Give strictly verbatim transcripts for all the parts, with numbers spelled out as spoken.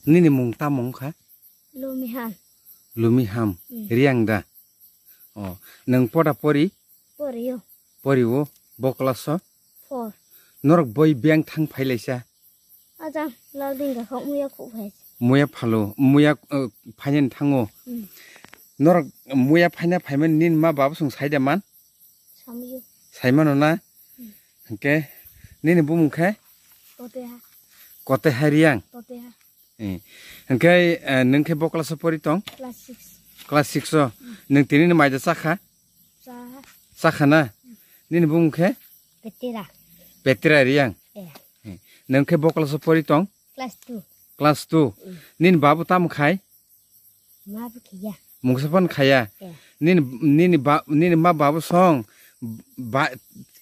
Nini mung tamo wngkha? Lumiham. Lumiham. Mm. Riang da? Oh, nwng pota pori? Pori o. Pori o, bo class o? Four. Norok boi beng thang phailaisa? Ajang, Laldinga kho muya khu phai. Muya phalo, muya, uh, phainani thango. Mm. Norok muya phaina phaimani nini ma baba song saida man? Samyo. Saimano na? Mm. Hwnkhe nini bumung khe? Toteha. Koteha Riang? Toteha. Eh. Hwnkhe, eh, nwng khe bo class o pori tong? Class six. Class six o. Mm. Nwng tini ni maida chakha? Cha. Chakha na? Nini bumung khe? Petera. Petera Riang? Eh. Eh. Nwng khe bo class o pori tong? Class two. Class two. Mm. Nini babu tamo khai? Ma bo khiya. Mungsa phano khaya. Eh. Nini, nini ba, nini ma babu song ba,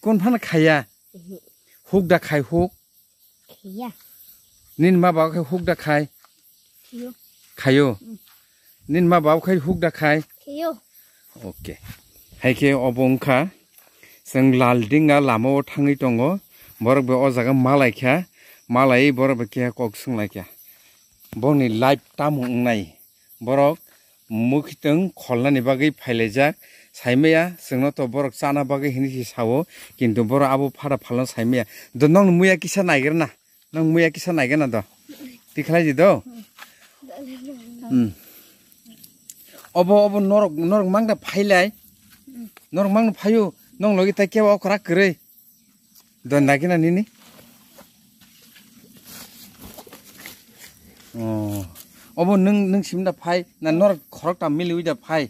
kun phano khaya? Mhm. Huk da khai huk? Khiya. Nini ma babu khai huk da khai? Khiyo. Khayo. Mm. Nini ma babu khai huk da khai? Khiyo. Okay. Hai khe obo wngkha. Chwng Laldinga lama o thangwi tongo. Borok bai o jaga malai kha. Malai borok bai khe kok swng lai kha. Bongni life tamo wngnai? Borok mwkhitwng kholnani bagwi phailaijak. Saimaya, chwngno to borok chana bagwi hinwi se sao, kintu borok abo phada phalno saimaya. Do nokni muya kisa naigrana? Nang muya kisa naigrana do? Tikhlai di do? Hmm. Obo, obo norok, norok mangda phailai. Norok mangda phaio, nong logi tai kebo okra kwrwi. Don dagi na nini? Oh. Obo nung, nung sim da phai, na nor khorok ta miliwi da phai?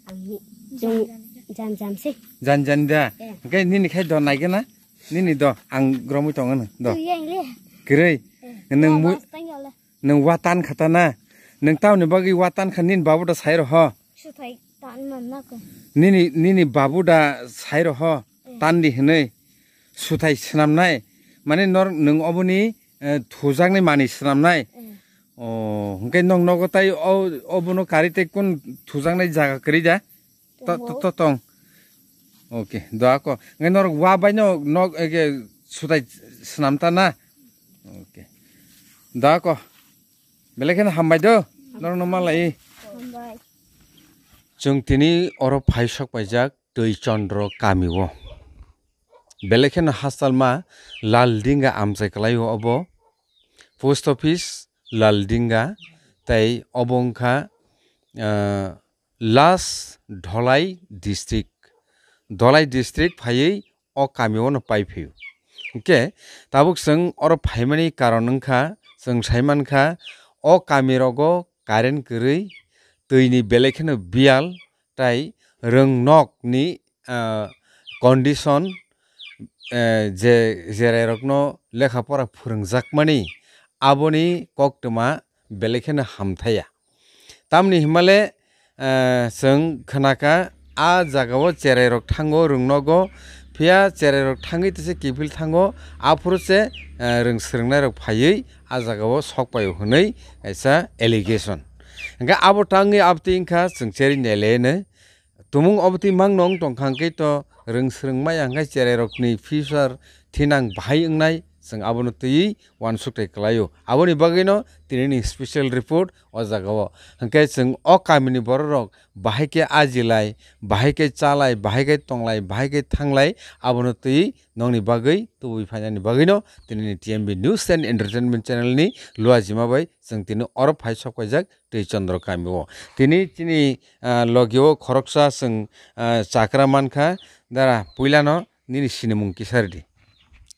Ang jong jam jam se. Jan jan da. Eh. Hwnkhe nini khai don nai gana? Nini do, ang gromwi tongo no. Do. Tu yang le. Kwrwi. Eh. Nung Wa mu-, bas tang ya le. Nung wa tan kha ta na? Nung tamni bagwi wa tan kha nini babu da sai roho? Suthai tan man na ko. Nini, nini babu da sai roho? Eh. Tan di hinwi. Suthai swnamnai, mane nor-, nwng oboni, eh, thujaknai manwi swnamnai. Mm. Oh, hwnkhe nwng nogo tai o, obono kari tei kun thujaknai jaga kwrwi da? To, to, Tongo. To tong. Okay, doa ko. Hwnkhe norok wa bai no, nok, ege, suthai swnam ta na? Okay. Doa ko. Belai kheno hambai do. Norok no malai. Hambai. Chwng tini oro phai sok paijak. Twi Chandra kami o. Belai kheno hachal ma Laldinga amchai kwlai o obo. Post office Laldinga tei obo wngkha, ah, last Dholai district. Dholai district phaiwi o kami o no pai phai o. Hwnkhe tabuk chwng oro phaimani karon wngkha, chwng sai mankha o kami rogo current kwrwi, twi ni belai kheno biyal, tai rwngnokni, ah, condition, eh, je, jerairokno lekha pora phwrwngjakmani, aboni koktwma belai kheno hamthaya. Tamni himale, eh, chwng khnakha, a jagao cherairok thango rwngnogo, phiya cherairok thangwi tese kiphil thango, aphuru se, eh, rwng swrwngnairok phaiwi a jagao sokpaio hwnwi kaisa allegation. Hwnkhe abo tangwi abtwi wngkha chwng cherwi nailaianw. Tumung obotwi mangno wng tongkha hwnkhe to rwng swrwng maya hwnkhe cherairokni future thinang bahai wngnai, chwng abono twiwi uansukthai kwlaio. Aboni bagwino tinini special report o jagao. Hwnkhe chwng o kamini bororok bahai khe ajilai, bahai khe chalai, bahai khe tonglai, bahai khe thanglai, abono twiwi nokni bagwi tubui phainani bagwino tinini T M B News and Entertainment channel ni luajima bai chwng tini oro phai sok paijak Twi Chandra kami o. Tini chini, ah, logi o khoroksa chwng, ah, chakra mankha. Dara, puila no nini sinimung kisa ridi.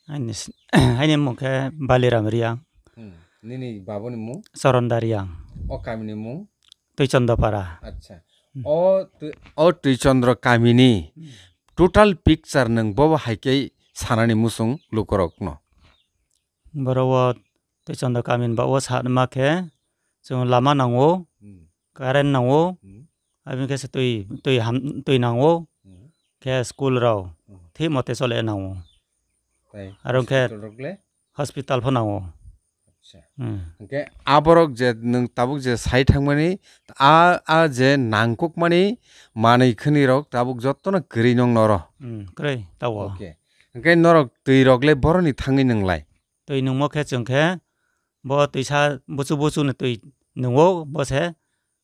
Aini s-, aini mung khe Baliram Riang. Hmm. Nini babuni mung? Charan Da Riang. O kamini mung? Twi Chandra Para. Acha. Hmm. O twi, o Twi Chandra kamini Hmm. total picture nwng bobo hai khe sanani muchung lukurokno. Borok o Twi Chandra kamini ba o sanma khe chwng lama nango, Hmm. current nango, Hmm. aboni khe se twi, twi ham, twi nango, Hmm. khe school rok Hmm. thik mote chole nango. Tai Aro khe hospital rok le? Hospital pho nango. Acha. Hmm. Hwnkhe aborok je nwng tabuk je sai thangmani, a, a je nangkukmani manwi khwnwi rok tabuk jotono kwrwi nong noro. Hmm, kwrwi, tawo. Okay. Hwnkhe norok twi rok le boroni thangwi nwnglai? Twi nungmo khe chwng khe Bo twisa buchu buchu ni twi nungo, bo se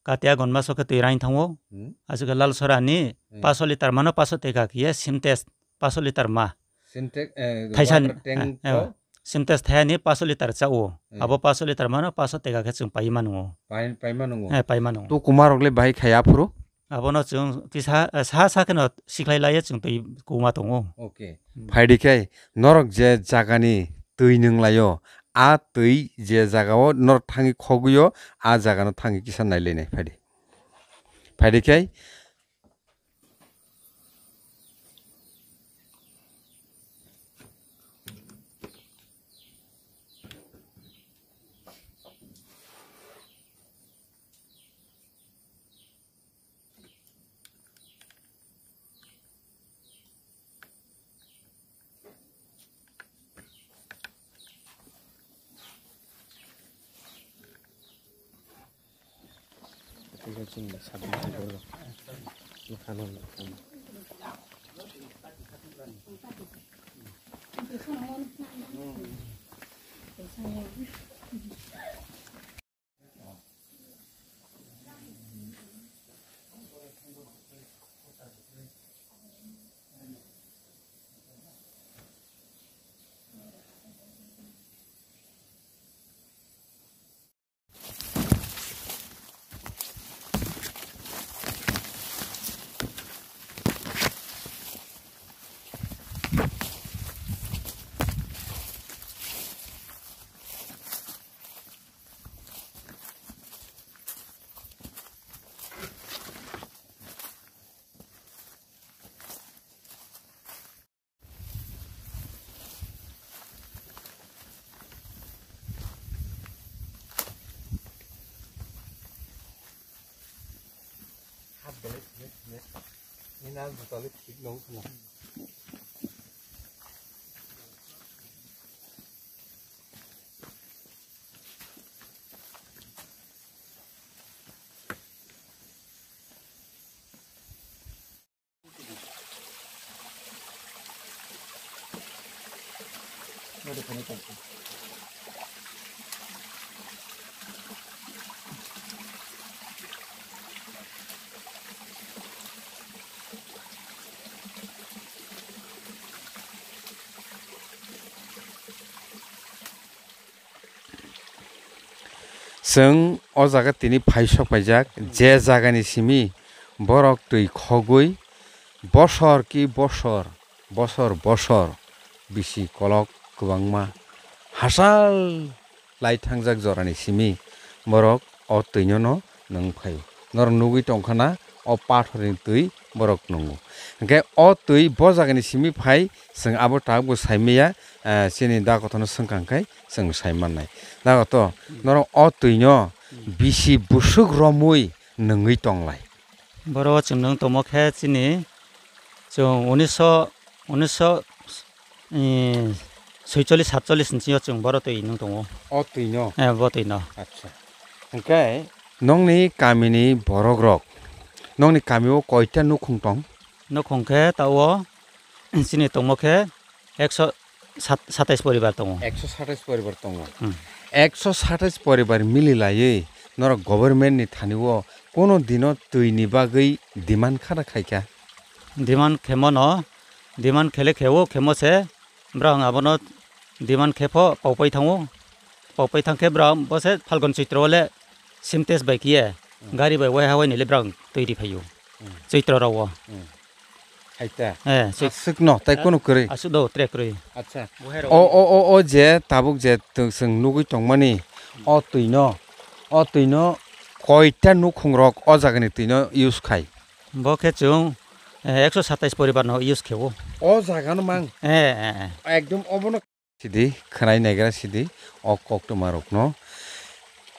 katia gonma sokhe twi rain thango. Hmm. Aswkhe lal sora ni Hmm. paso litar mano paso teka kiye Sintex paso litar ma. Sintex, eh, Thaisa ni, water tank eh, eh, ko? Sintex thaya ni paso litar cha o. Hmm. Abo paso litar mano paso teka khe chwng pai mano. Pai, pai mano. Eh, pai mano. Tu kuma rok le bahai khai aphuru? Abono chwng kisa, eh, sa sa kheno sikhlai laiya chwng twi kuma tongo. Okay. Hmm. Phaidi khe norok je jagani twi nwng laio, a twi je jagao norok thangwi khogwio, a jagano thangwi kisa nailainai phaidi. Phaidi khe Chwng o jaga tini phai sok paijak, je jagani simi borok twi khogwi bosor ki bosor, bosor bosor bisi kolok kwbangma hachal lai thangjak jorani simi borok o twino no nwng phaio. Norok nugwi tongkha na o pathorni twi borok nungo. Hwnkhe o twi bo jagani simi phai, chwng abo tabukbo saimaya, eh, chini dakotono swngkha hwnkhe chwng saimannai. Dakoto, norok o twino bisi bwswk romwi nwngwi tonglai? Boro chwng nwng tongmo khe chini chwng unisho, unisho, eh, soicholish satcholish ni sio chwng boro twi nwng tongo. O twino? Eh, bo twino. Acha. Hwnkhe nongni kamini borokrok, nongni kamio koita nukhung tong? Nukhung khe tao chini tongmo khe ekso sat-, satais poribar tongo. Ekso satais poribar tongo. Hmm. Ekso satais poribar mili laiwi norok government ni thani o kono dino twi ni bagwi demand khana khaikha? Demand khemo no, demand khele khe o khemo se, brang abono demand khe pho paupai thango. Paupai thang khe brang bo se Phalgun Chaitra o le Sintex bai kiye, hmm, gari bai wai ha wai ni le brang twi ri phaio. Hmm. Chaitra rao o. Hmm. Hai ta? Eh, chai- Aswk no, tai kunu kwrwi? Aswk do, tre kwrwi. Acha. Bo hai rao. O, o, o, o je tabuk je tw-, chwng nugwi tongmani, o twi no, o twi no koita nukhung rok o jaga ni twi no use khai? Bo khe chwng, eh, ekso satais poribar no use khe o. O jaga no mang? Eh, eh, eh. Ekdom obo no. Sidi, khwnai naigra sidi, o koktwma rokno.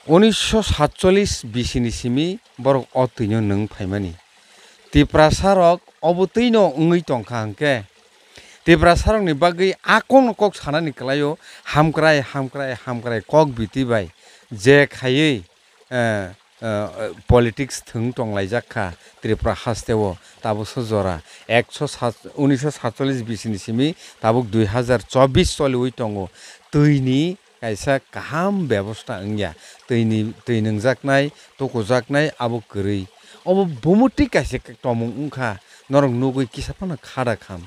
Unisho satcholish bisi ni simi borok o twino nwng phaimani. Tiprasa rok obo twino wngwi tongkha hwnkhe, Tiprasa rokni bagwi a kokno kok sanani kwlaio, hamkrai, hamkrai, hamkrai kok biti bai je khaiwi, eh, eh, politics thwng tonglaijak kha Tripura hasteo tabukso jora ekso sat, unisho satcholish bisi ni simi tabuk dui hazar chobbish choliwi tongo. Twini kaisa kaham bebosta wngya. Twini, twi nwngjaknai, tukujaknai abo kwrwi. Obo bumutwi kaisa tomung wngkha, norok nugwi kisa phano khada kham.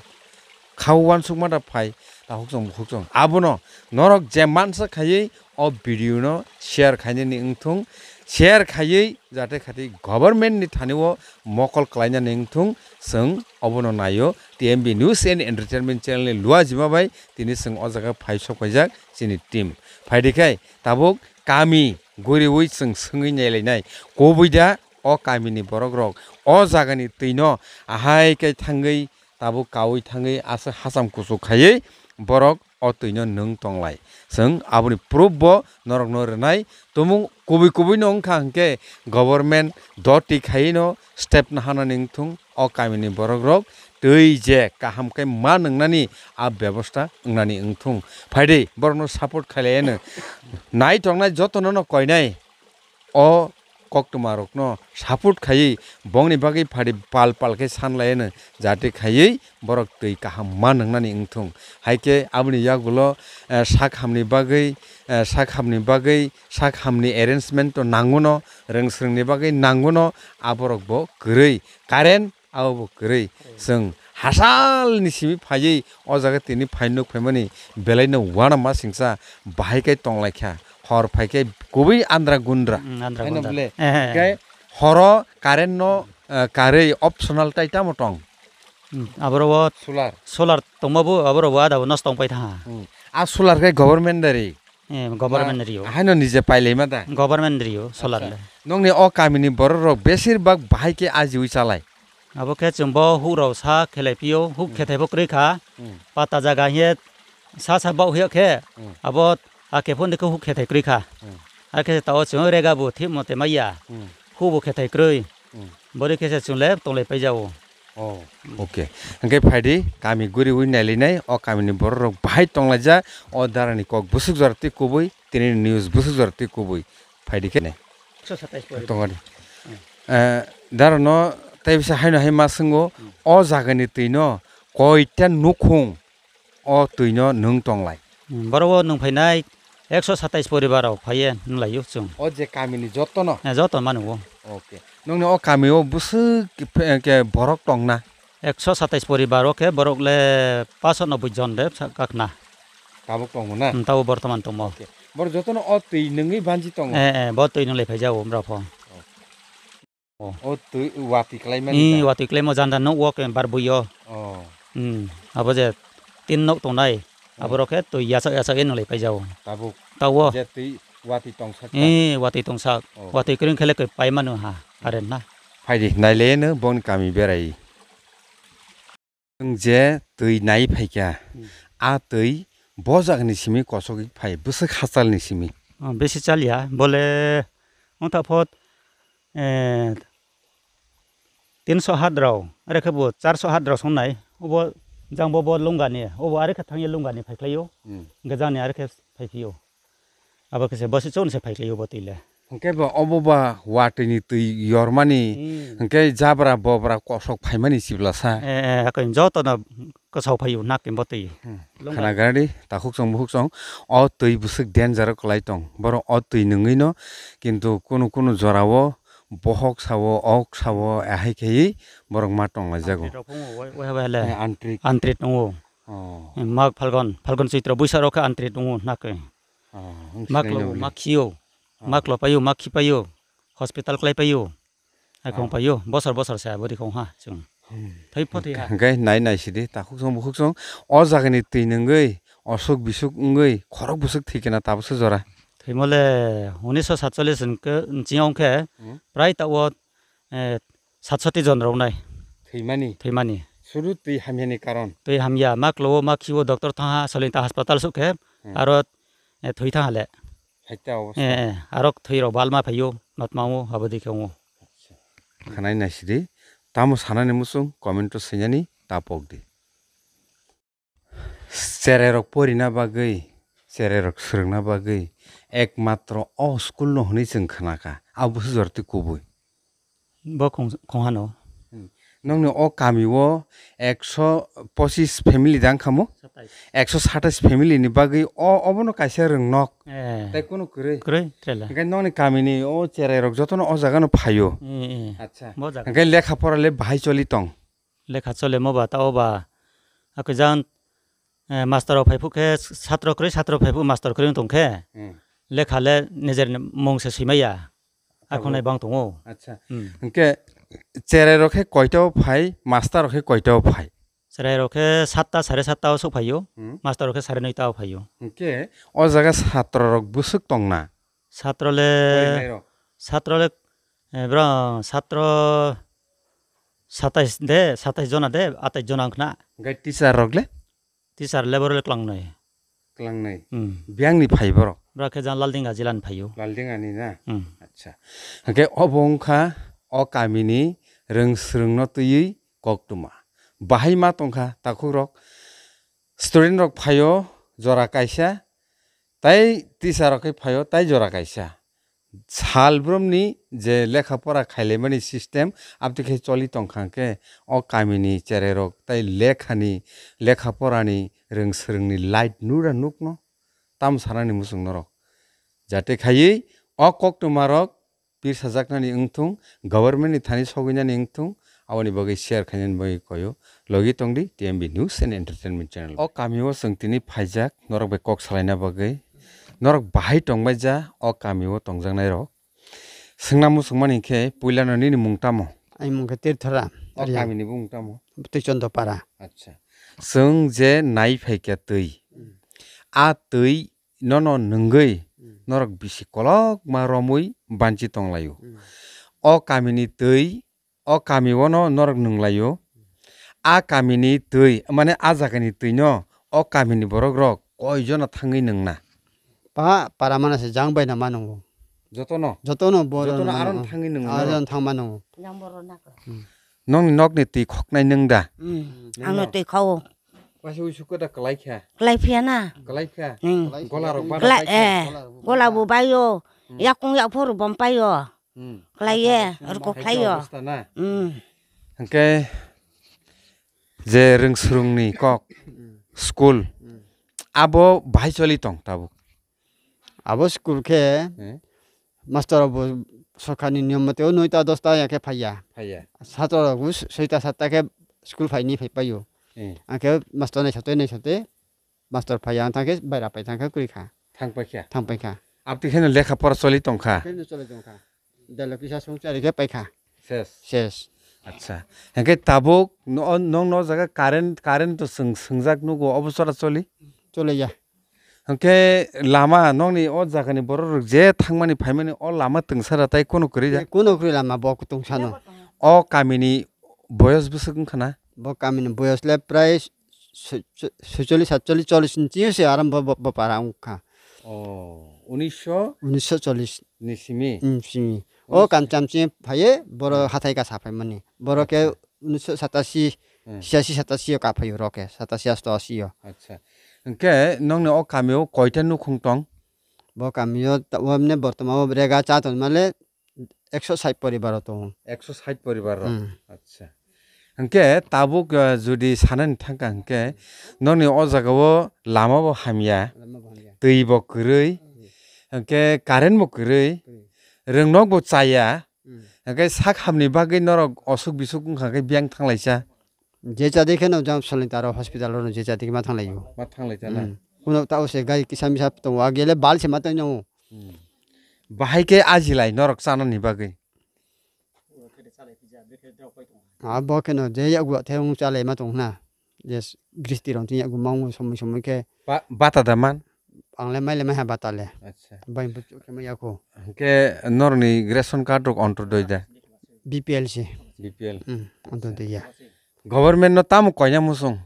Kha uansukma da phai, takhuk chwng bukhuk chwng. Abono norok je mansa khaiwi o video no share khainani wngthung, share khaiwi jate khati government ni thani o mokol klainani wngthung, chwng obono naio. T M B News and Entertainment channel ni luajima bai tini chwng o jaga phai sok paijak chini team. Phaidi khai tabuk kami guriwi chwng swngwi nailainai, kubui da o kami ni borok rok o jaga ni twi no ahai khe thangwi tabuk kaui thangwi aswk hacham kuchuk khaiwi borok o twino nwng tonglai. Chwng aboni proof bo norokno rwnai. Tumung kubui kubui no wngkha hwnkhe government doti khaiwi no step nahanani wngthung o kamini borok rok twi je kaham khe ma nwngnani a bebosta wngnani wngthung. Phaidi borokno support khailaiano nai tongnai jotono no koinai. O koktwmarokno support khaiwi bongni bagwi phadi pal pal khe sanlaiyano jate khaiwi borok twi kaham ma nwngnani wngthung. Hai khe aboni yagulo, eh, sak hamni bagwi, eh, sak hamni bagwi, sak hamni arrangement to nanguno, rwng swrwngni bagwi nanguno, aborok bo kwrwi. Current abo bo kwrwi. Chwng hasalni simi phaiwi o jaga tini phai nuk phaimani belaino uanama singsa bahai khe tonglaikha. Hor phai khe kubui andra gundra. Mm, andra haino gundra. Bole. Eh, eh. Khe horo current no, eh, karwi optional tai tamo tong? Mm, aboro bo solar. Solar tongma bo aboro bo ada bo nosto tong pai tha. Mm. A solar khe government dari. Eh, government rio. Haino nije pailaima da? Government rio, solar le. Nongni o kamini borok rok besir bak bahai khe ajiwi chalai. Abo khe chwng bo huk rok sa khelai phio, huk khethai bo kwrwi kha. Hmm. Pata jaga hiye sa sa bau hiya khe, hmm, abo a khe phone de khe huk khethai kwrwi kha. Hmm. A khe tao chwng rega bo thik mote maya. Hmm. Huk bo khethai kwrwi. Hmm. Bori khe se chwng le tonglai paijao. Oh, okay. Hwnkhe phaidi, kami guriwi nailinai, o kamini borok rok bahai tonglaijak, o darani kok bwswk jora twi kubui, tini news bwswk jora twi kubui. Phaidi khe nai. Ekso satais poribar. Tongadi. Hmm. Eh, dara no tei bisa haino hai ma swngo, hmm, o jagani twi no koita nukhung o twi no nwng tonglai. Hmm, borok o nwng phainai ekso satais poribar rok phaiye nwng laio chwng. O je kamini joto no? Eh, joto mano o. Okay. Nongni o kami o bwswk khe, khe borok tongna? Ekso satais poribar o khe borok le paso noboi jon de sa kakna. Tabuk tongo na? Hmm, tabuk bortoman tongo. Okay. Borok joto no o twi nwngwi banji tongo? Eh, eh, bo twi nwng lai phaijao borok pho. Oh. O twi watwi khlaimani da? Watwi khlaimo janda nok o ke bar bui o. Oh. Hmm. Abo je tin nok tongnai. Oh. Aborok khe twi yachak yachak e nolai paijao. Tabuk. Tawo. Je twi watwi tongsak ta? Eh, watwi tongsak. Oh. Watwi kwrwng khe le koi paimano ha. Current na. Phaidi naileno bongni kami berai. Nwng je twi nai phaikha, hmm, a twi bo jagani simi kosogwi phai, bwswk hachalni simi. Oh, besi chaliya, bole wngtha phot, eh, tinso hat rok, are khe bo charso hat rok songnai, obo jang bo, bo lungani, obo are khe thangya lungani phaikhlaio, hmm, hwnkhe jani are khe phaiphio. Abo khe se bosi chon se phai khlaio bo twi le. Hwnkhe bo obo ba watwi ni twi yormani, hmm, hwnkhe jabra bobra kosok phaimani sibla sa. Eh, eh, hakhe joto no kwsao phaio nak bo twi. Hmm. Lungka. Khana gari takhuk chong bukhuk chong o twi bwswk danger o kwlai tong. Borok o twi nwngwi no kintu kunu kunu jora o bohok sao, ok sao, ahai khe borok ma tong lai jago. Antrit rok phungo, wai, wai, wai le. Eh, antrit. Antrit tongo. Oh. Eh, Mag, Phalgon, Phalgon, Chaitra, Buisar rok khe antrit tongo nak. Ah, wng sinai Maklo nw bo, wi. Makhio, ah, maklo paio, makhi paio, hospital klai paio. Ai khong, ah, paio, bosor bosor se abo ri khong ha chwng. Hmm. Thai pho thai ha. Hwnkhe nai nai sidi, takhuk song bukhuk song, o jagani twi nwngwi, osuk bisuk wngwi, khorok bwswk thwi kena tabukse jora. Thwimo le unisho satchollish hwnkhe, nching wngkhe, hmm, prai ta o, eh, satsoti jon rok nai. Thwimani? Thwimani. Suru twi hamyani karon? Twi hamya, maklo o, makhio, doctor thang ha, Solingta hospital suk khe, hmm, aro eh, thwi thang le. Haita obostha. Eh, eh, arok thwi rok balma phaio, notma o, abo dikhe wngo. Acha. Khwnai naisidi, tamo sanani muchung, comment o swinani, ta pok di. Cherai rok porina bagwi, cherai rok swrwngna bagwi, ekmatro o school no hwnwi chwng khwnakha, abo se jora twi kubui. Bo khong-, khonghano. Hmm. Nokni o kami o ekso pochis family da wngkha mo? Satais. Ekso satais family ni bagwi o, obono kaisa rwngnok. Eh. Tai kunu kwrwi. Kwrwi, trela. Hwnkhe nokni kamini o cherai rok jotono o jaga no phaio. Eh, eh. Acha. Bo jaga. Hwnkhe lekha pora le bahai choli tong. Lekha chole mo ba ta o ba. Akhe jan, eh, master rok phai phuk khe satro kwrwi, satro phai phuk master kwrwi wng tong khe. Hmm. Lekha le nijer ni mung se swimai ya. Akhunai bang tongo. Acha. Hmm. Hwnkhe cherai rok khe koita o phai, master rok khe koita o phai? Cherai rok khe satta, sare satta o sok phaio, hmm, master rok khe sare noita o phaio. Hwnkhe o jaga satro rok bwswk tongna? Satro le, satro le, eh, bro, satro satais de, satais jona de, atais jona wngkhna. Hwnkhe teacher rok le? Teacher level le klangnai. Klangnai. Hmm. Biyangni phai borok? Bwrok khe jang Laldinga jilani phaio. Laldingani na? Hmm. Acha. Hwnkhe obo wngkha o kamini rwng swrwngno twiwi koktwma. Bahai ma tongkha takhukrok. Student rok phaio jora kaisa, tai teacher rok khe phaio tai jora kaisa. Sal brumni je lekha pora khailaimani system, aboni khe choli tongkha hwnkhe o kamini cherai rok tai lekhani, lekha porani rwng swrwngni light nura nukno tam sanani muchung norok. Jate khaiwi o koktwma rok pirsajaknani wngthung, government ni thani sogwinani wngthung, aboni bagwi share khainani bagwi koyo. Logi tongdi T M B News and Entertainment Channel. O kamio chwng tini phaijak, norok bai kok salaina bagwi. Norok bahai tongbaija o kamio tongjaknairok. Swngna muchungmani khe puilano nini mung tamo? Ani mung khe Tirthoram. O kamini bumung tamo? Twichondopara. Acha. Chwng je nai phaikha twi. Hmm. A twi nono nwngwi, hmm, norok bisi kolokma romwi banchi tonglaio. Hmm. O kamini twi, o kami ono norok nwnglaio. A kamini twi, mane a jagani twino o kamini borok rok koi jona thangwi nwngna? Pa, para mana se jang bai na mano. Jotono? Jotono bo jotono mano. Aron thangwi nwngno? Aron thang mano. Jang boro na ko. Hmm. Nokni nokni twi khoknai nwng da? Hmm. Nwng ano no? Twi khao. Waisa uisu kwda kwlai kha? Kwlai phiya na. Kwlai kha? Hmm. Gola rok bana bai kha? Eh, gola bo baio. Hmm. Yakung yakphuru bom paio. Hmm. Kwlai ye, rwkuk khaio. Hai khe obostha na? Hmm. Hwnkhe je rwng swrwngni kok, hmm, school, hmm, abo bahai choli tong tabuk? Abo school khe, hmm, master rok bo sorkarni niyom mote o noita dosta ya khe phaiya. Phaiya. Satro rok bo soita satta khe school phaini phai paio. Hmm. Ang khe master naisate naisate master phaiya, ang thang khe baira pai thang khe kwrwi kha. Thang paikha? Thang paikha. Abtwi kheno lekha pora choli tongkha? Kheno choli tongkha. Delo kisa song chari khe paikha. Ses? Ses. Acha. Hwnkhe tabuk no, nong no jaga current, current to swng, swngjak nugo, obo chora choli? Choliya. Hwnkhe lama nongni o jagani borok rok je thangmani phaimani o lama twngsa da tai kono kwrwi da? Kono kwrwi lama bo tungsano. O kamini boyos bwswk wngkha na? Bo kamini boyos le prai su-, su-, suicholish, satcholish, chollish ni chini se aram bo, bo, bo para wngkha. Oh, unisho? Unisho chollish. Ni simi? Hmm, simi. O unisho. Kamcham chini phaiye, boro, hmm, hathai ka saphaimani. Boro khe, acha, unisho satashi, hmm, siyashi satashi o kaphaio oro khe, satashi asto ashi o. Acha. Hwnkhe nongni o kamio koita nukhung tong? Bo kamio ta-, o emne bortoma o rega cha tongmale, ekso sait poribar o tongo. Ekso sait poribar o? Hmm. Acha. Hwnkhe tabuk, eh, jodi sanani thangkha hwnkhe nongni o jaga o lama bo hamya, lama bo hamya, twi bo kwrwi, hmm, hwnkhe current bo kwrwi, kwrwi, rwngnok bo chaya, hmm, hwnkhe sak hamni bagwi norok osuk bisuk wngkha khe biyang thanglaisa. Je chadi kheno jang solni taro hospital o je chadi ma thanglaio. Ma thanglaisa na? Hmm. Kuno ta o se gai kisa misa tongo, agele bal se ma tongno. Hmm. Bahai khe ajilai norok chanani bagwi? Ah, bo kheno je yago thayung chalai ma tong na. Je gristi rok tin yago mango somoi somoi khe. Ba-, bata da man? Ang le mai le mai ha bata le. Acha. Bai bo chuk khe mai yako. Hwnkhe norokni ration card rok Antyodoi da? B P L se. B P L. Hmm, Antyodoi ya. Government no tamo koina muchung?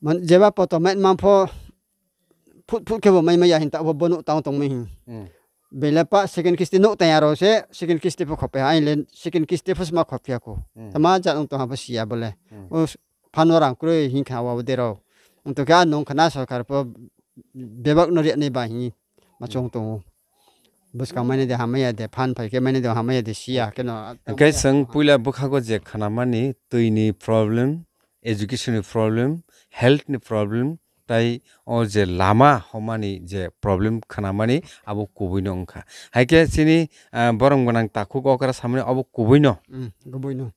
Man, jeba poto mai man pho, phut phut khe bo mai maya hin ta bo, bo nuk tang tong mai hin. Hmm. Bele pa second kisti nuk tang aro se, second kisti pho khope ha, ai le second kisti pho sma khopya ko. Hmm. Tama jat nuk tong ha bo siya bole. Hmm. O s-, phano rang kroi hin kha wa bo dero. Ung to kha nong khana sorkar pho bebak no riya nei ba hin ma chong tongo. Bwskang mani de hamya de, phan phai khe mani de hamya de, siya khe no. Hwnkhe chwng puila bwkhago je khnamani twini problem, education ni problem, health ni problem, tai o je lama homani je problem khnamani abo kubui no wngkha. Hai khe chini, ah, borok gwnang takhuk okra samani abo kubui no. Mm, kubui no.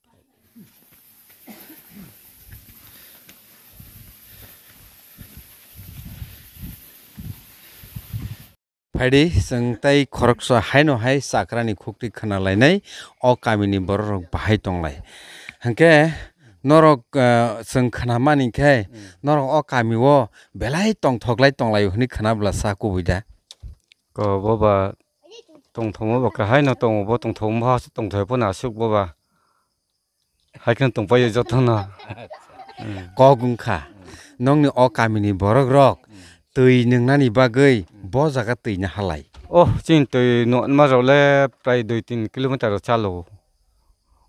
Phaidi, chwng tei khoroksa haino hai chakrani khuktwi khna lainai, o kamini bororok bahai tonglai. Hwnkhe norok, ah, chwng khna mani khe, hmm, norok o kamio belai tongthoklai tonglaio hwnwi khna bwla sa kubui da. Ko boba tongthokma bo kahaino tongo, bo tongthokma bo tongthok phano aswk boba. Hai kheno tongpaio jotono. Acha. Hmm. Kok wngkha. Hmm. Nokni o kamini borok rok, hmm, twi nwngnani bagwi, hmm, bo jaga twi nahalai. Oh, chini twi nokma rok le prai dui tin kilometer o chalo.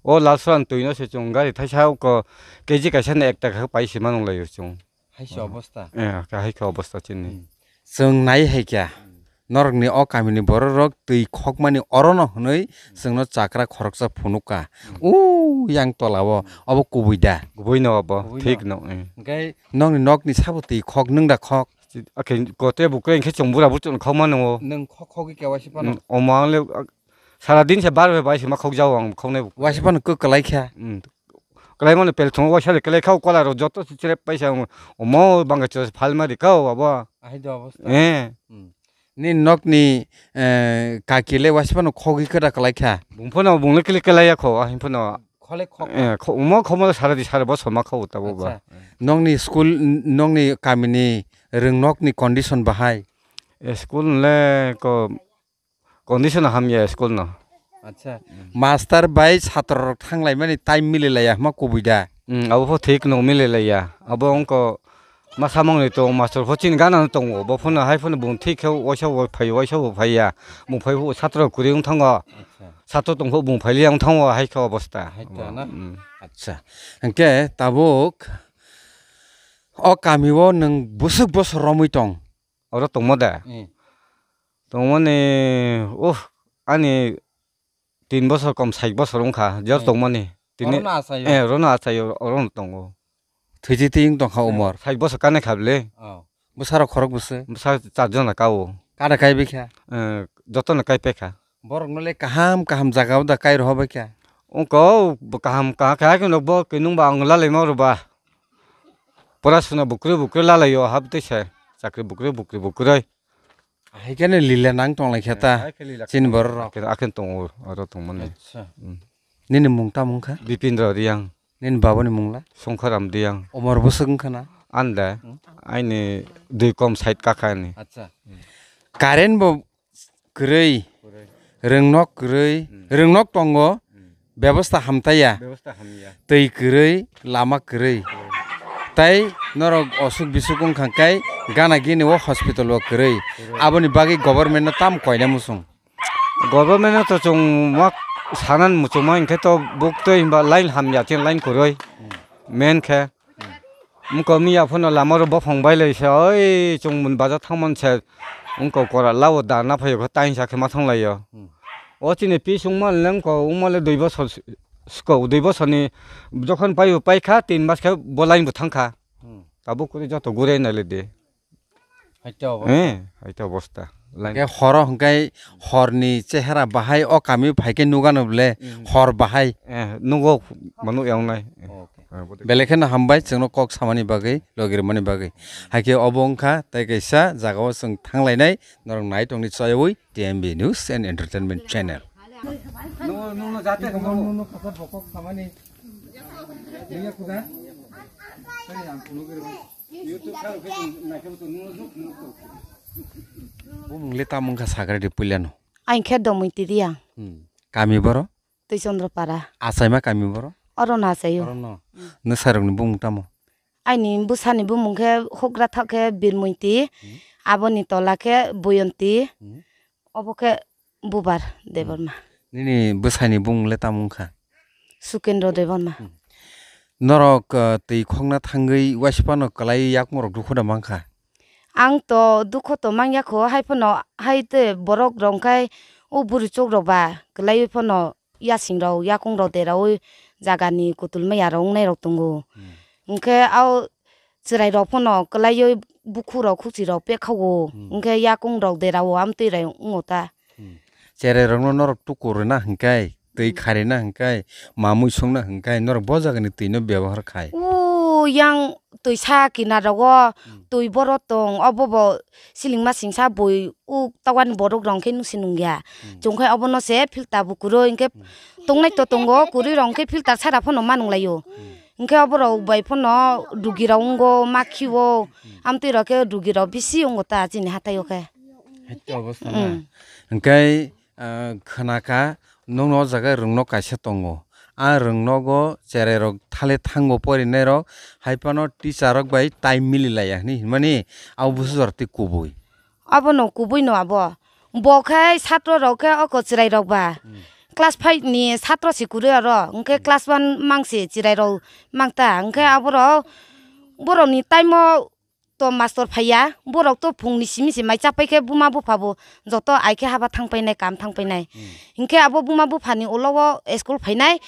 O Lalsuran twi no se chwng gari thaisa ko K G kaisa no ek taka khe pai se manung laio chwng. Hai se obosta. Eh, ka hai khe obosta chini. Hmm. Chwng nai hai kha. Hmm. Norokni o kamini bororok twi khokmani orono hwnwi chwngno chakra khoroksa phunukha. Hmm. O yang tolao, hmm, obo kubui da? Kubui no obo, kubui no. Thik no, eh. Hwnkhe nokni nokni sabo twi khok, nwng da khok? Akhe kote bukre hwnkhe chwng bura bwrwi chwng khokma nungo. Nwng khok khogwi khe waisa phano? Hmm, omo ang le, ah, sara din se bar bai se ma khokjao ang khoknai. Waisa phano kwk kwlai kha? Hmm. Kwlai mano pel thungo waisa le kwlai kha, kola rok joto se chere paisa ang omo bangkha chere phalma rikha o abo. Ahai do obosta. Eh. Hmm. Nini nokni, eh, kaki le waisa phano khogwi kwda kwlai kha? Bung phano bung le kwlai kwlai ya kho, ahai phano. Khole khok. Eh, kho-, omo khomo sara di sara bo soma kha o tabo ba. Acha. Nokni school, n-, nokni kamini rwngnokni condition bahai? Eh, school le ko condition hamya school no. Acha. Master bai chhatro rok thanglaimani time mililaiya hwnma kubui da? Hmm, abo pho thik no mililaiya. Abo wngkha ma samung ni tong master pho chini gana no tongo. Bo phano hai phano bung thik khe waisa bo phai, waisa bo phaiya. Bung phai pho chhatro kwrwi wng thango. Acha. Chhatro tong pho bung phailiya wng thango hai khe obosta. Hai to na? Hmm. Acha. Hwnkhe tabuk o kami o nwng bwswk bosor romwi tong? Oro tongma da? Eh. Tongmani, uh, ani tin bosor kom sait bosor wngkha, jor, eh, tongmani. Tini, orono achaio? Eh, orono achaio, orono tongo. Thwiji twi wng tongkha, eh, umor? Sait bosor kanai kha bwle. Oh. Bwsarok khorok bwswk? Bwsa char jona kao. Kada kai bikha? Eh, jotono kai paikha. Borokno le kaham kaham jaga o da kai rohor bai kha? Wngkha, bo kaham kaham kha khe no bo khe nwng ba ang lalai ma rw ba. Pora suna bukrwi bukrwi lalai o hap tei se. Chakri bukrwi bukrwi bukrwi. Hai khe no lila nang tong lai kha ta. Eh, hai khe lila chini borok rok. Akhe, akhe tongo, oro tongmani. Acha. Hmm. Nini mung tamo wngkha? Bipindra Riyang. Nini babani mung la? Songkharam Riyang. Umor bwswk wngkha na? Anda, hmm, aini dui kom side kakha ni. Acha. Current bo kwrwi, kwrwi. Rwngnok kwrwi, hmm, rwngnok tongo, hmm, bebosta hamtaiya. Bebosta hamya. Twi kwrwi, lama kwrwi. Kwrwi. Tai norok osuk bisuk wngkha khe gana gini o hospital o kwrwi. Kwrwi. Aboni bagwi government no tamo koina muchung? Government no to chwng ma sanan muchungma hinkhe to buk twi hinba line hamya chini line kwrwi. Hmm. Main khe. Hmm. Wngkha miya phano lama rok bophang bai lai se, oi chwng mun baja thang man se, wngkha kora lao da na phaio khe tainsa khe ma thang laio. Hmm. O chini pis wngma le wngkha, wngma le dui bosor s-, siko, dui bosor ni jokhon pai bo pai kha, tin mas khe bo line bo thang kha. Hmm. Tabuk kwrwi joto gure nai le de. Hai to obosta. Eh, hai to obosta. Line. Hwnkhe horo hwnkhe horni chehera bahai o kami phai khe nugano bole, hmm, hor bahai. Eh, nugo manu yang nai. Okay. Eh, bote. Belai kheno hambai chwngno kok samani bagwi, logirmani bagwi. Hai khe obo wngkha tei kaisa jagao chwng thanglainai norok nai tongni chayawi T M B News and Entertainment Channel. Nungno, nungno jate nungno, nungno kok samani. Nungya kuda? Bumung le tamo wngkha sagra di puilano? Ang khe Domoitiri ang. Hmm. Kami boro? Twi Chandra Para. Achaima kami boro? Oro no achaio. Oro no. Hmm. Nwsarokni bumung tamo? Aini bwsani bumung khe hugra thok khe Birmoiti, hmm, aboni tola khe Boyonti, hmm, obo khe Bubar Debbarma. Hmm. Nini bwsani bumung le tamo wngkha? Sukendra Debbarma. Hmm. Norok, uh, twi khokna thangwi waisa phano kwlai yakung rok dukhu da mankha? Ang to dukhu to mangya kho, hai phano hai te borok rok khai O bwrwi chuk rok ba kwlaiwi phano yasing rok, yakung rok deraui jaga ni kutul maya rok wngnai rok tongo. Hmm. Hwnkhe o chwrai rok phano kwlaiwi bukhu rok, khukchi rok pekha o. Hmm. Hwnkhe yakung rok derao amtwi rai wngo ta. Hmm. Cherai rokno norok tuku rwna hwnkhe, twi Hmm. kharina hwnkhe, mamui songna hwnkhe, norok bo jagani twino bebohar khai. O yang twisa kinarogo Hmm. twi borok tong, obo bo silingma singsa bui o tawani borok rok hwnkhe nusi nungya. Hmm. Chwngkhe obono se filter bo kwrwi hwnkhe Hmm. tongnai to tongo, kwrwi rok hwnkhe filter sara phano ma nunglaio. Hmm. Hwnkhe oborok bai phano rugi rok wngo, ma khio, Hmm. amtwi rok khe rugi rok bisi wngo ta chini hatai o khe. Hai to obostha na. Hmm. Hwnkhe Ah, khwnakha, nokno o jaga rwngno kaisa tongo. A rwngnogo cherai rok thale thango porinairok, hai phano teacher rok bai time mili laiya hwnwi hinmani, abo busu jora tei kubui. Abono kubui no abo. Bo khe satro rok khe oko cherai rok ba. Hmm. Class five ni satro se kwrwi oro, hwnkhe Hmm. class one mang se cherai rok mang ta. Hwnkhe Hmm. aborok, borok ni time o to mastor phaiya, borok to phungni simi se mai chapai khe buma bupha bo joto ai khe haba thang painai, kam thang painai. Hmm. Hinkhe abo buma bupha ni ulo o school phainai,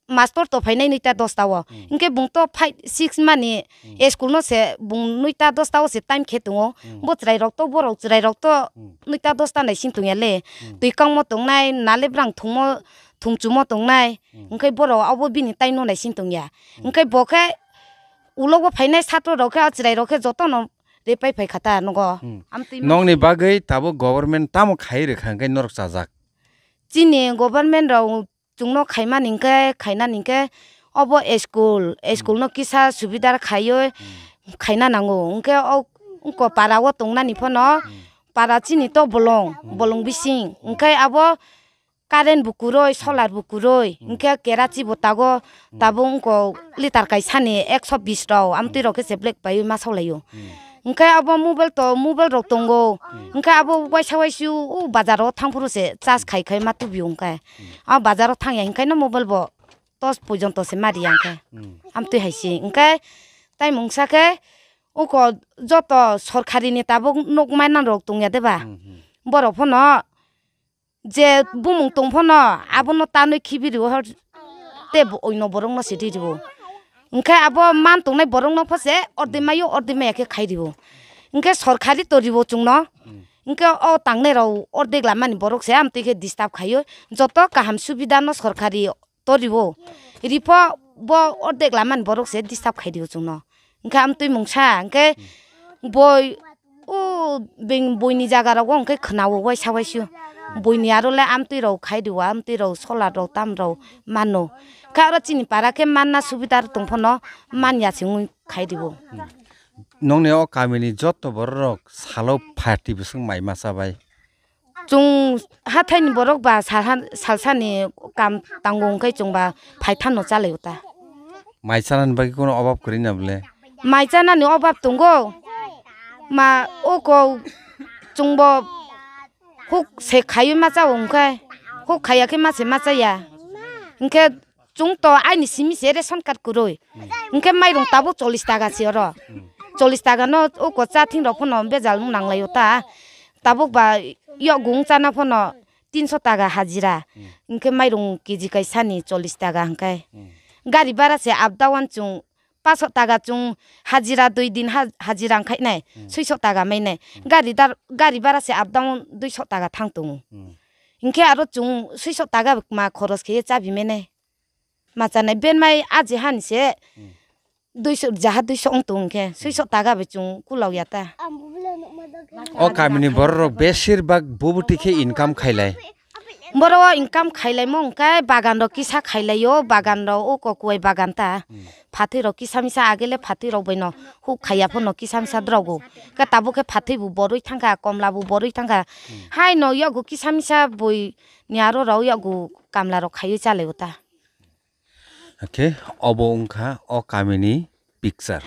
mastor to phainai noita dosta o. Hmm. Hinkhe bung to five, six mani Hmm. school no se bung noita dosta o se time khe tongo. Hmm. Bo chwrai rok to, borok chwrai rok to Hmm. noita dosta nai sing tongya le. Hmm. Twi kangmo tongnai, nalebrang thungmo, thungchumo tongnai. Hmm. Hinkhe borok abo bini time no nai sing tongya. Hmm. Hinkhe bo khe ulo bo phainai satro rok khe, o chwrai rok khe joto no repai phai kha ta nogo. Hmm. Amtwi ma- Nokni bagwi tabuk government tamo khai rwkha hwnkhe norok chajak? Chini government rok chwngno khaimani hwnkhe, khainani hwnkhe obo school, Hmm. school no kisa subidar khaiwi Hmm. khaina nango. Hwnkhe o wngko para o tongnani phano Hmm. para chini to bolong, Hmm. bolong bising. Hmm. Hwnkhe abo current bo kwrwi, solar bo kwrwi, Hmm. hwnkhe kerachi bo tago, Hmm. tabuk wngko litar kaisani ekso bis rok, amtwi Hmm. rok khe se black bai ma saulaio. Hmm. Hwnkhe abo mobile to, mobile rok tongo, Hmm. hwnkhe abo waisa waisu o bazar o thang phuru se charge khai khai ma tubio hwnkhe. Hmm. A bazar o thangya hwnkhe no mobile bo torch pojonto se ma riya hwnkhe. Hmm. Amtwi hai se hwnkhe tai mungsa khe wngko joto sorkari ni tabuk nuk mainan rok tongya de ba? Hmm, hmm. Borok phano je bumung tong phano abono tanwi khibi rwo hor, tei bo oino borokno se ri rwo. Hwnkhe abo man tongnai borokno pho se orde maio, orde maya khe khai rwo. Hwnkhe sorkari to rwo chwngno. Hmm. Hwnkhe o tangnai rok ordek lamani borok se amtwi khe disturb khaio. Joto kaham subida no sorkari to rwo. Ripho bo ordek lamani borok se disturb khai rwo chwngno. Hwnkhe amtwi mungsa, hwnkhe Hmm. boi, o beng-, boini jaga rogo hwnkhe khwnao waisa waisu. Boini aro le amtwi rok khai rwo, amtwi rok solar rok tam rok mano. Khe aro chini para khe manna subida tong phano manya se wngwi khai rwo. Hmm. Nokni o kamini joto borok rok salo pharti bwswk mai masa bai? Chwng hathaini borok ba salha-, salsani kam tango hwnkhe chwng ba phaithano chalaio ta. Mai chanani bagwi kono obab kwrwi na bwle? Mai chanani obab tongo. Ma oko chwngbo huk se khaiwi ma chao hwnkhe, huk khaiya khe ma se ma chaya. Hwnkhe Chwng to aini simi se ration card kwrwi. Hmm. Hwnkhe mairung tabuk chollish taka se oro. Hmm. Chollish taka no o kwcha thing rok phano bejal wng nang lai o ta. Tabuk ba yakung chana phano tinso taka hajira. Hmm. Hwnkhe mairung K G kaisa ni chollish taka hwnkhe. Hmm. Gari bara se up down chwng paso taka chwng hajira dui din ha-, hajira wng khai nai. Hmm. Soiso taka mai nai. Hmm. Gari dar-, gari bara se up down duiso taka thang tongo. Hmm. Hwnkhe aro chwng soiso taka ma khoros khe chabi mai nai. Ma chanai ben mai aji hani se Hmm. duiso, jaha duiso wng tong khe, Hmm. soiso taka bai chwng kulok ya ta. O kamini borok rok besir bak bubuti khe income khailai. Boro o income khailaimo hwnkhe bagan rok kisa khailaio, bagan rok o kokuai bagan ta. Hmm. Phatwi rok kisa misa agele phatwi rok bai no huk khaiya phano kisa misa drogo. Khe tabuk khe phatwi bo borwi thangkha, komla bo borwi thangkha. Hmm. Hai no yago kisa misa bui ni aro rok yago kamla rok khaiwi chalaio ta. Hakhe obo wngkha o kamini picture.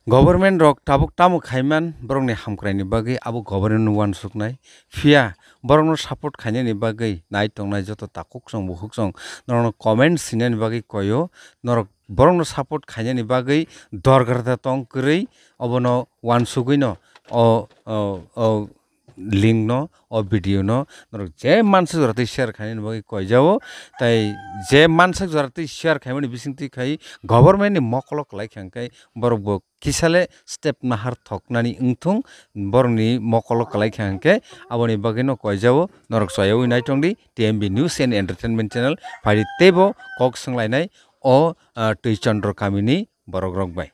Government rok tabuk tamo khaiman borokni hamkraini bagwi abo government no uansuknai. Phiya borokno support khainani bagwi nai tongnai joto takhuk chwng bukhuk chwng norokno comment sinani bagwi koyo. Norok borokno support khainani bagwi dorgar da tong kwrwi obono uansugwino o, o, o link no, o video no norok je mansak jora twi share khainani bagwi koijao. Tai je mansak jora twi share khaimani bisingtwi khai government ni mokolo kwlai kha hwnkhe borok bo kisale step nahar thoknani wngthung, borokni mokolo kwlai kha hwnkhe aboni bagwino koijao. Norok choyaui naitongdi T M B News and Entertainment Channel, phaidi teibo kok swnglainai o, ah, Twi Chandra kamini borok rok bai.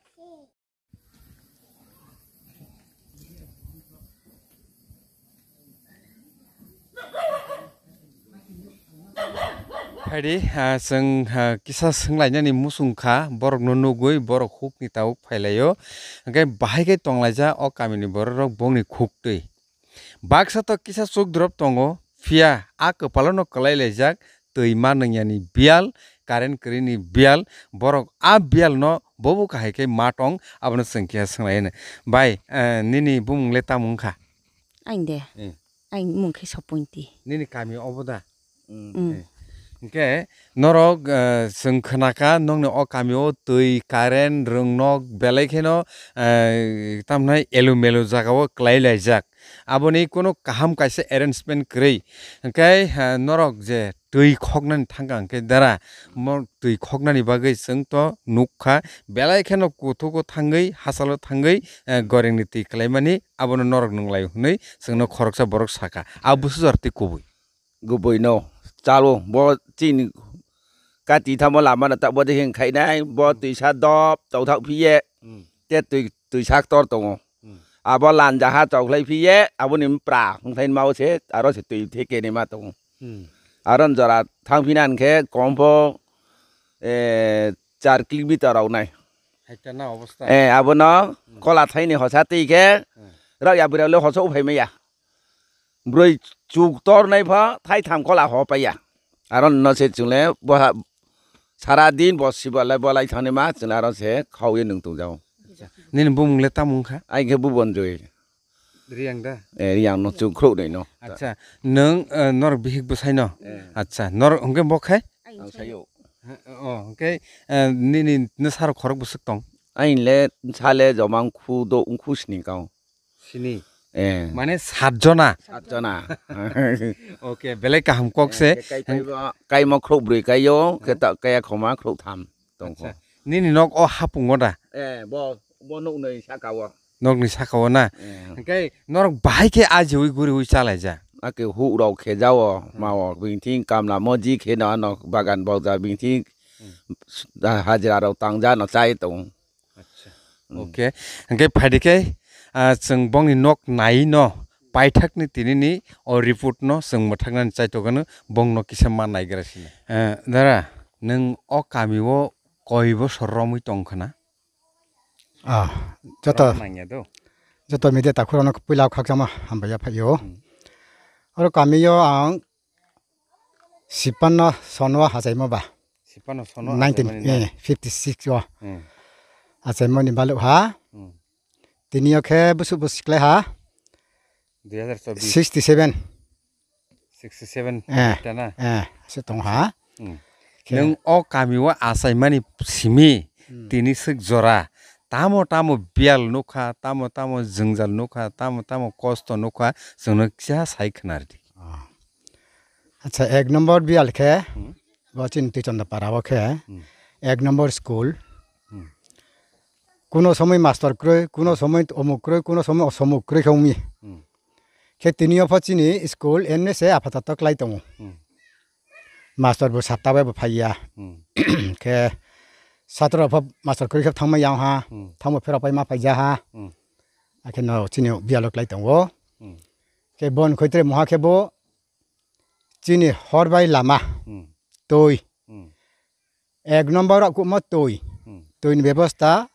Phaidi, ah, chwng, ah, kisa swnglainani muchung kha, borokno nugwi borok hukni tabuk phailaio. Hwnkhe bahai khe tonglaijak o kamini borok rok bongni khuktwi. Baksa to kisa chukdrop tongo, phiya a kwpalono kwlai laijak, twi ma nwngyani biyal, current kwrwini biyal, borok a biyalno bobo kahai khe ma tong, abono chwng keha swnglaino. Bai, eh, nini bumung le tamo wngkha? Ain de. Eh. Ain mung khe Sopointi. Nini kami obo da? Mm. Mm. Eh. Hwnkhe norok, eh, chwng khnakha nokni o kamio twi, current, rwngnok belai kheno, eh, tamhinai elu melu jagao kwlai laijak. Aboni kunu kaham kaisa arrangement kwrwi. Hwnkhe, eh, norok je twi khoknani thangkha hwnkhe dara, mo twi khoknani bagwi chwng to nukha, belai kheno kuthugo thangwi, hachalo thangwi, eh, gorengni twi kwlaimani, abono norok nwnglai hwnwi chwngno khoroksa borok sakha. A busu jora twi kubui. Kubui no chalo, bo chini kati thamo lama na ta bo de hing khainai, bo twisa dop tongthok phiye, Hmm. te twi, twisa ktor tongo. Hmm. Abo lanja ha chokhlai phiye, aboni mpra hwnkhlai mao se, aro se twi theke ni ma tongo. Hmm. Aro jora thangphina hwnkhe kompo, eh, char kilometer rok nai. Haikhe na obosta. Eh, abono Hmm. kola thaini hosa twi khe, Hmm. rok ya bwrwi le hosa uphai maya. Bwrwi chuk tornai pho thaitham kola ho paiya. Aro no se chwngle boha sara din bo sibo lai bo lai thangni ma chwng aro se khaui nung tong jao. Nini bumung le tamo wngkha? Ai khe Bubonjoi. Riyang da? Eh, Riyang no chwng khrouh nai no. Acha, nwng, eh, nor bihik bwsai no? Eh. Acha, nor hwnkhe bo khai? Ang sayo. Oh, hwnkhe, eh, nini nwsarok khorok bwswk tong? Ain le sale joma wngkhu do wngkhu sini kao. Sini. Eh. Mane sat jona. Sat jona. Okay, belai kaham kok se. Eh, kai, kai, kai mo khrouh brwi kaio, khe ta, kaya khoma khrouh tham tongkho. Acha. Nini nok o hapung o da? Eh, bo, bo nok ni saka o. Nok ni saka o na? Eh. Hwnkhe norok bahai khe ajiui guriui chalaija? Ake huk rok khe jao, Hmm. mao, bini thing kamla moji khe no, no bagan bokja bini thing Hmm. hajira rok tangja no chai tong. Acha. Hmm. Okay. Hwnkhe phaidi khe, ah, chwng bongni nok nai no paithakni tinini o report no chwng mwthaknani chaitokgano bongno kisa ma naigra sini. Eh, dara, nwng o kami o koi bosor romwi tong khna? Ah, joto, Rok nangya do. Joto media takhurano puila khakchangma hambai ya phaio. Hmm. Oro kami o ang Sipanno sono hachaimo ba. Sipanno sono nineteen, hachaimani na? Eh, fifty six o. Hmm. Hachaimoni baluk ha. Hmm. Tini o khe busuk busuk klai ha. Dui hazar chobbish. Sixty seven. Sixty seven Eh, ta na? Eh, se tong ha. Hmm. Khe Nwng o kami o achaimani simi Hmm. tini swk jora. Tamo tamo biyal nukha, tamo tamo jwngjal nukha, tamo tamo kosto nukha, chwngno kisa sai khna rwdi. Ah. Acha, ek number biyal khe, Hmm. bo chini Twichonda para o khe, Hmm. ek number school. Hmm. Kuno somoi master kwrwi, kuno somoi omuk kwrwi, kuno somoi osomuk kwrwi khe wngmi. Hmm. Khe tini o pho chini school enne se apha tato klai tongo. Hmm. Master bo sapta bai bo phaiya. Hmm. Khe satro pho master kwrwi khe thangma yang ha, Hmm. thangbo phero pai ma phaija ha. Hmm. Akhe no chini biyalo klai tongo. Hmm. Khe bon khoitre moha khe bo chini hor bai lama Hmm. twi. Hmm. Ek number o kumo twi. Hmm. Twi ni bebosta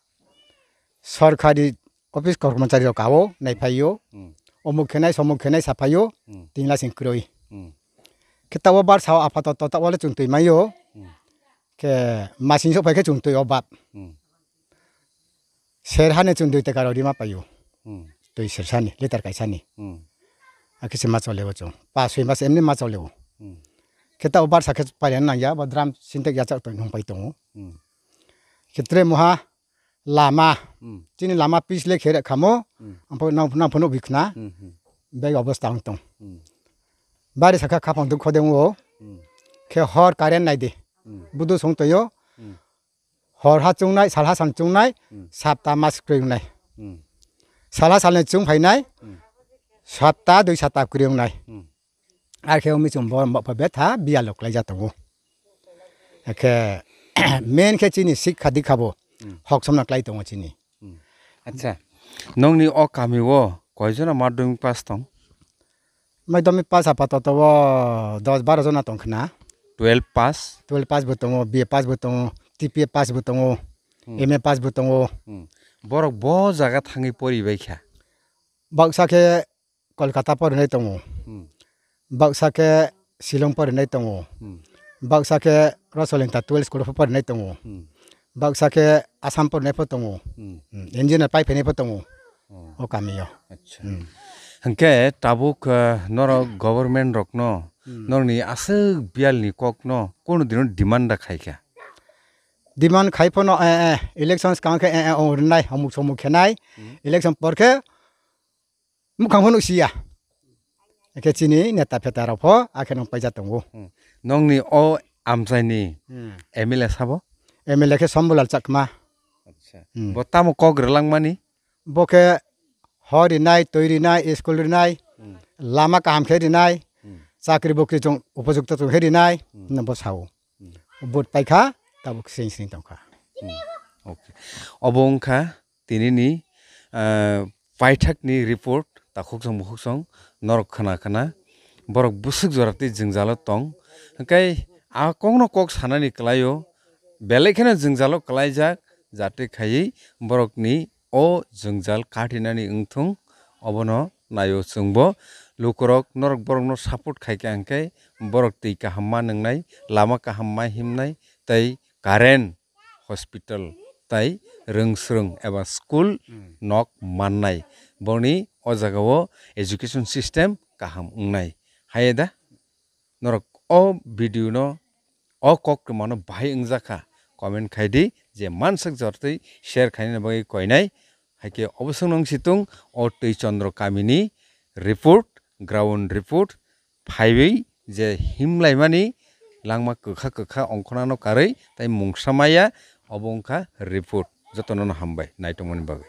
sorkari office kormochari rok kao nai phaio. Hmm. Omuk khenai, somuk khenai saphaio. Hmm. Tin la sing kroi. Hmm. Khe tabo bar sao apha to, to tabo le chwng twi maio. Hmm. Khe masing sok phai khe chwng twi o bab. Hmm. Ser hani chwng dui taka rok rima paio. Hmm. Twi ser sani, litar kaisani. Hmm. Akhe se ma chole o chwng. Pa soi mas emni ma chole o. Hmm. Khe ta o barsa khe pailani nangya, bo drum sintek yachak tong nung pai tongo. Hmm. Khe tre moha lama. Hmm. Chini lama pis le khe rek khamo. Hmm. Ampo nang, nang phano bikhna. Hmm, hmm. bek obosta wng tong. Hmm. Bari sakha khapang duk khodeng o. Hmm. Khe hor current nai di. Hmm. Budu song toyo. Hmm. Hor ha chungnai, sal ha sal chungnai, Hmm. sapta mas kwrwi wngnai. Hmm. Sal ha salni chung phainai, Hmm. sapta dui sapta kwrwi wngnai. Hmm. Ar khe umi chum bor bok pha betha bialo klaijak tongo. Khe main khe chini sikha dikha bo Hmm. hok somna klai tongo chini. Hmm. Acha, nongni o kami o koijona madhyamik pass tong? Madhyamik pass apatoto o dos baro jona tong khna. Twelve pass? Twelve pass bo tongo, B A pass bo tongo, T P A pass bo tongo, Hmm. M A pass bo tongo. Hmm. Borok bo jaga thangwi pori bai kha? Baksa khe Kolkata porinai tongo. Hmm. Baksa khe Shillong porinai tongo. Hmm. Baksa khe Rosolingta twelve school pho porinai tongo. Hmm. Baksa khe Assam porinai pho tongo. Hmm. Hmm. Engineer pai phainai pho tongo. Oh. O kamio. Acha. Hmm. Hwnkhe tabuk, eh, norok government rokno Hmm. norokni aswk bialni kokno kunu dino demand da khaikha? Demand khai phano, eh, eh, election swkang khe, eh, eh, ong rwnai, hamuk somuk khenai. Hmm. Election por khe Mukhang phano siya. Khe chini neta pheta rok pho, akhe nung paija tongo. Hmm. Nongni o amchaini Hmm. M L A sabo? M L A khe Shambhulal Chakma. Acha. Hmm. Bo tamo kok rwlangmani? Bo khe hor rinai, twi rinai, school rinai, Hmm. lama kaham khe rinai, Hmm. chakri bukri chwng upojukto chwng khe rinai, Hmm. hwnwi bo sao. Hmm. Vote paikha, tabuk sing sing tongkha. Hmm. Okay. Obo wngkha tinini, ah, paithakni report, takhuk song bukhuk song, norok khna khna, borok bwswk jora tei jwngjalo tong. Hwnkhe a kokno kok sanani kwlaio, belai kheno jwngjalo kwlaijak, jate khaiwi borokni o jwngjal katinani wngthung, obono naio chwngbo. Lukurok norok borokno support khaikha hwnkhe borok twi kaham ma nwngnai, lama kaham ma himnai, tei current, hospital, tei rwngswrwng eba school Hmm. nok mannai. Boni o jagao education system kaham wngnai. Haye da? Norok o video no, o koktwma no bahai wngjakha, comment khai di, je manswk jortwi share khainani bagwi koinai. Haikhe obo swngno wngsitung o Twi Chandra kamini report, ground report, phaiwi je himlaimani langma kwkha kwkha ongkhornano karwi tai mungsa maya, obo wngkha report. Jotono no hambai naitongmani bagwi.